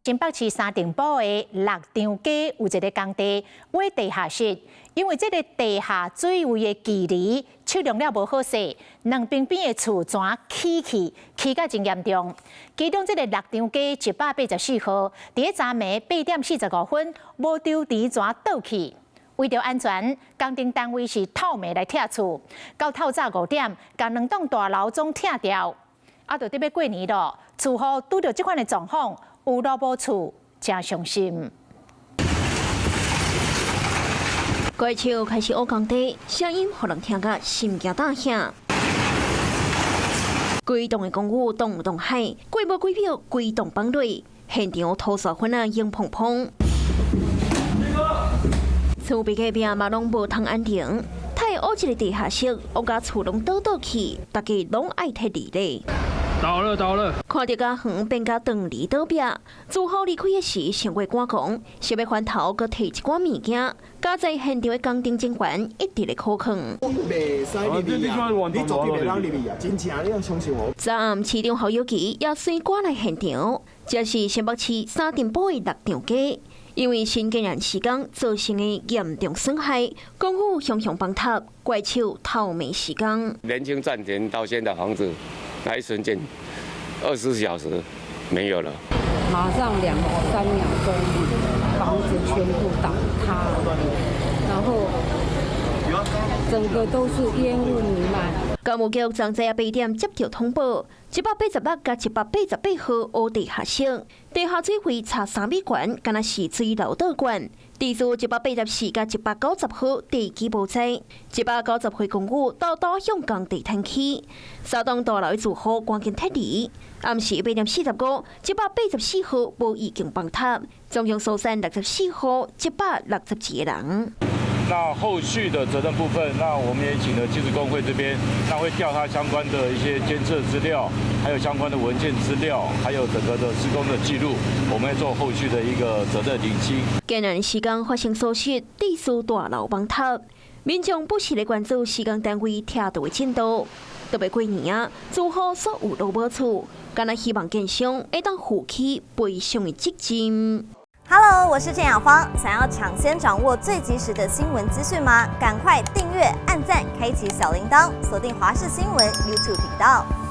新北市三重埔的六張街有一个工地挖地下室，因為這个地下水位的距離測量了無好勢，兩邊邊的厝全起去，起甲真嚴重。其中這个六張街184號，佇咧昨暝8點45分，無抽櫥全倒去。為著安全，工程單位是透暝來拆厝，到透早5點，共兩棟大樓總拆掉。啊，就得欲過年囉，厝戶拄著這款的狀況，有路無厝，誠傷心。怪手開始挖工地，聲音予人聽甲心驚膽響。規棟的公寓動動海，過無幾秒，規棟崩落，現場土石粉仔湧澎澎。厝邊隔壁嘛攏無通安寧，太挖一个地下室，挖甲厝攏倒倒去，大家攏愛撤離咧。倒了倒了！看著較遠變甲斷離倒壁，住戶離開的時想過趕講，想欲翻頭閣提一寡物件，佳哉現場的工程人員一直咧苦勸。袂使入去啊！你絕對袂當入去啊！真正，你要相信我。昨暗市長侯友宜也隨趕來現場，這是新北市三重埔的六張街，因為新建案施工造成的嚴重損害，公寓雄雄崩塌，怪手透暝施工。年輕賺錢到現在房子，那一瞬間，24小時沒有了。馬上兩三秒鐘，房子全部倒塌，然後整個都是煙霧彌漫。工務局昨早8點接到通報，186及188號挖地下室，地下水位差3米懸，敢若是水流倒灌。地主184及190號地基無在，190號公寓倒倒向工地坍去，三棟大樓的住戶趕緊撤離。暗時8點45，184號無已經崩塌，總共疏散64戶162個人。那後續的責任部分，那我們也請了技師公會這邊，那會調查相關的一些監測資料，還有相關的文件資料，還有整個的施工的記錄，我們會做後續的一個責任釐清。建案施工發生疏失，致使大樓崩塌，民眾不時咧關注施工單位拆除的進度。特別過年啊，住戶煞有路無厝，敢若希望建商會當負起賠償的責任。 Hello，我是鄭雅芳。想要搶先掌握最及時的新聞資訊嗎？趕快訂閱、按讚、開啟小鈴鐺，鎖定華視新聞 YouTube 頻道。